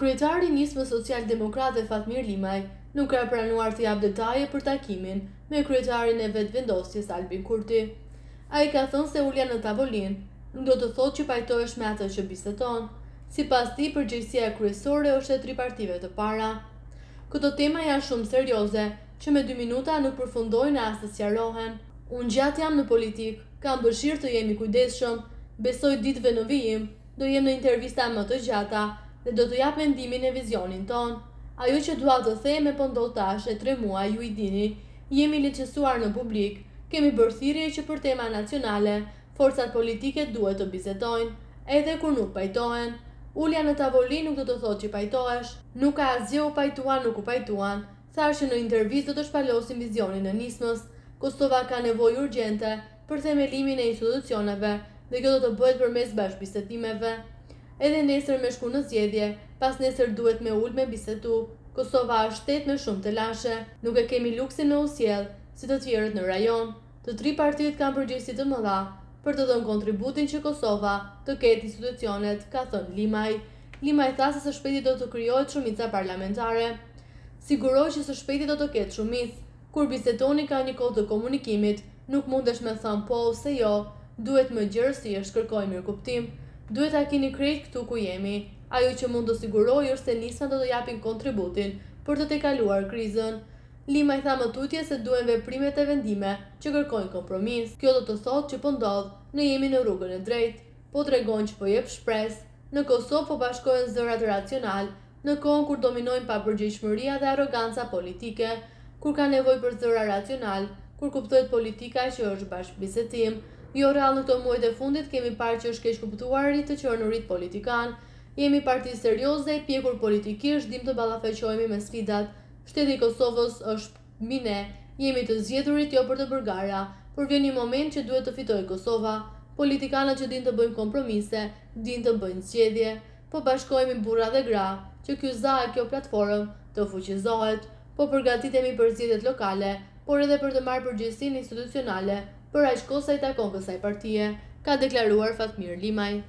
Kryetari i Nismës Socialdemokrate Fatmir Limaj nuk ka pranuar të japë detaje për takimin me kryetarin e Vetëvendosjes Albin Kurti. Ai ka thënë se ulja në tavolinë nuk do të thotë që pajtohesh me atë që bisedon. Sipas tij, përgjegjësia kryesore është e tri partive të para. Këto tema janë shumë serioze, që me dy minuta nuk përfundojnë e as të sqarohen. Unë gjatë jam në politikë, kam dëshirë të jem i kujdesshëm, besoj ditëve në vijim, Do jem në intervista më të gjata dhe do të jap mendimin e vizionin tonë. Ajo që dua të them e po ndodh tash e tre muaj ju i dini, jemi lehtësuar në publik, kemi bërë thirrje që për tema nacionale forcat politike duhet të bisedojnë, edhe kur nuk pajtohen. Ulja në tavolinë nuk do të thotë që pajtohesh. Nuk ka asgjë u pajtuan nuk u pajtuan. Thashë që në intervistë do të shpalosim vizionin e Nismës. Kosova ka nevojë urgjente për themelimin e institucioneve dhe kjo do të bëhet përmes bashkëbisedimeve. Edhe nesër me shku në zgjedhje, pasnesër duhet me ul me bisedu. Kosova është shtet me shumë telashe. Nuk e kemi luksin me u sjell si të tjerët në rajon. Të tri partitë kanë përgjegjësi të mëdha për të dhënë kontributin që Kosova të ketë institucionet, ka thënë Limaj. Limaj tha se së shpejti do të krijohet shumica parlamentare. Siguroj që së shpejti do të ketë shumicë. Kur bisedoni ka një kohë të komunikimit, nuk mundesh me thënë po ose jo, duhet më gjerësisht, kërkoj mirëkuptim. Duhet ta kini krejt këtu ku jemi. Ajo që mund të siguroj është se Nisma do të japin kontributin për të tejkaluar krizën. Limaj tha më tutje se duhen veprimet e vendime që kërkojnë kompromis. Kjo do të thotë që po ndodh, ne jemi në rrugën e drejtë. Po tregon që po jep shpresë. Në Kosovë po bashkohen zërat racionalë, në kohën kur dominojnë papërgjegjshmëria dhe arroganca politike, kur ka nevojë për zëra racionalë, kur kuptohet politika që është bashkëbisedim. Jo rrallë në këto muajt e fundit kemi parë që është keqkuptuari të qenurit politikan. Jemi parti serioze, e pjekur politikisht, dimë të ballafaqohemi me sfidat. Shteti i Kosovës është mbi ne, jemi të zgjedhurit jo për të bërë gara, por vjen një moment që duhet të fitojë Kosova. Politikanët që dinë të bëjnë kompromise, dinë të bëjnë zgjedhje. Po bashkohemi burra dhe gra, që ky za e kjo platformë të fuqizohet. Po përgatitemi për zgjedhjet lokale, por edhe për të marrë përgjegjësinë institucionale për aq kohë sa i takon kësaj partie, ka deklaruar Fatmir Limaj.